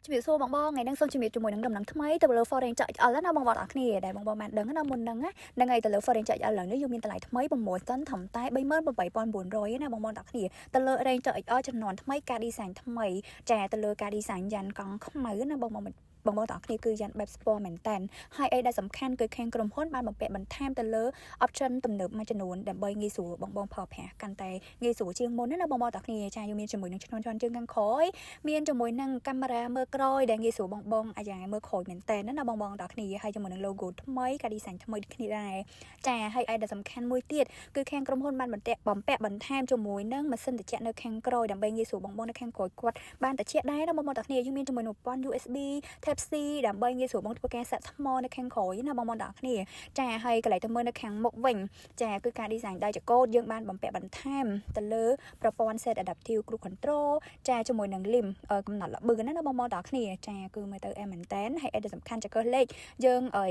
ជំរាបសួរបងបងថ្ងៃនេះសូមជំរាបជាមួយនឹងដំណឹងថ្មីទៅលើ Ford Ranger XL ណាបងប្អូនអរគ្នាដែលបងបងបានដឹងណាមុនហ្នឹងណាហ្នឹងហើយទៅលើ Ford Ranger XL ឡើយនេះយើងមានតម្លៃថ្មី promotion ត្រឹមតែ38,900ណាបងប្អូនអរគ្នាទៅលើ Ranger XL ចំនួនថ្មីការ design ថ្មីចាទៅលើការ design យ៉ាន់កង់ខ្មៅណាបងបងបងប្អូនទាំងអស់គ្នាគឺយ៉ាន់បែប sport មែនតើហើយអីដែលសំខាន់គឺខាងក្រុមហ៊ុនបានបំពាក់បន្ថែមទៅលើ option ទំនើបមួយចំនួនដើម្បីងាយស្រួលបងបងប្រើប្រាស់កាន់តែងាយស្រួលជាងមុនណាបងប្អូនទាំងអស់គ្នាចាយើងមានជាមួយនឹងឈ្នាន់ជាន់ជើងខាងក្រោយមានជាមួយនឹងកាមេរ៉ាមើលក្រោយដែលងាយស្រួលបងបងអាយ៉ាមើលក្រោយមែនតើណាបងបងទាំងអស់គ្នាហើយជាមួយនឹង logo ថ្មីការ design ថ្មីដូចគ្នាដែរចាហើយអីដែលសំខាន់មួយទៀតគឺខាងក្រុមហ៊ុនបានបន្ទាក់បំពាក់បន្ថែមជាមួយនឹងម៉ាស៊ីនត្រជាក់នៅខាងក្រោយដើម្បីងាយស្រួលបងបងនៅខាងក្រោយគាត់បានត្រជាក់ដែរណាបងប្អូនទាំងគ្នាយើងមានជាមួយនឹងប្រព័ន្ធ USB Type C ដើម្បីងាយស្រួលបងធ្វើការសាក់ថ្មនៅខាងក្រោយណាបងប្អូនទាំងគ្នាចាហើយកន្លែងទៅមើលនៅខាងមុខវិញចាគឺការ design ដៃចកោតយើងបានបំពាក់បន្ថែមទៅលើប្រព័ន្ធ set adaptive cruise control ចាជាមួយនឹង lim កំណត់ល្បឿនណាបងប្អូនទាំងគ្នាចាគឺមើលទៅអែមែនតែនហើយអីដែលសំខាន់ចកឹះលេខយើងអី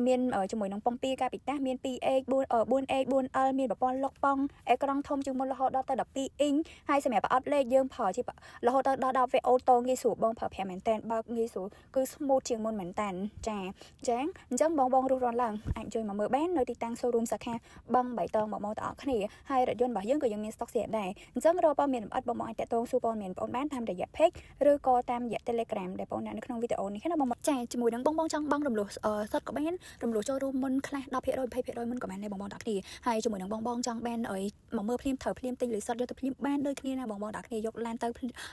មានជាមួយនឹងប៉ុង2កាពីតាសមាន 2H 4 4H 4L មានប្រព័ន្ធលុកប៉ុងអេក្រង់ធំជាងមុនរហូតដល់ទៅ12អ៊ីងហើយសម្រាប់ប្រអប់លេខយើងប្រើជារហូតដល់10 V auto ងាយស្រួលបងប្រើប្រាស់មែនតែនបើកងាយស្រួលគឺ smooth ជាងមុនមែនតែនចាចាអញ្ចឹងបងបងរុះរាន់ឡើងអាចជួយមកមើលបាននៅទីតាំង showroom សាខាបឹងបៃតងបងមកទាំងអស់គ្នាហើយរថយន្តរបស់យើងក៏យើងមាន stock ស្រាប់ដែរអញ្ចឹងរកព័ត៌មានលម្អិតបងបងអាចតាក់ទងសួរព័ត៌មានបងបានតាមរយៈ page ឬក៏តាមរយៈ Telegram ដែលបងដាក់នៅក្នុងវីដេអូនេះណាបងចាជាមួយនឹងបងបងចង់បង់រំលោះសុទ្ធក៏បានរំលោះចូលរួមមុនខ្លះ10% 20%មុនក៏បានដែរបងបងទាំងគ្នាហើយជាមួយនឹងបងបងចង់បានអីមកមើលភ្លាមត្រូវភ្លាមទិញលុយសុទ្ធយកទៅភ្លាមបានដូចគ្នាណាបងបងទាំងគ្នាយកឡានទៅ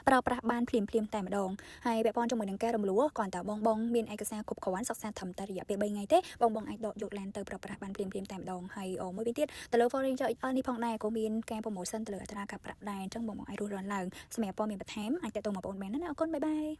ប្រើប្រាស់បានភ្លាមភ្លាមតែម្ដងហើយពាក់ព័ន្ធជាមួយនឹងការរំលោះគ្រាន់តែបងបងមានឯកសារគ្រប់គ្រាន់សិក្សាត្រឹមតែរយៈពេល3ថ្ងៃទេបងបងអាចដកយកឡានទៅប្រើប្រាស់បានភ្លាមភ្លាមតែម្ដងហើយមួយវិញទៀតទៅលើ Ford Ranger XL នេះផងដែរក៏មានការ promotion ទៅលើអត្រាការប្រាក់ដែរអញ្ចឹងបងបងអាចរស់រានឡើងសម្រាប់ព័ត៌មានបន្ថែមអាចតាក់ទងមកបងបានណាអរគុណ bye bye.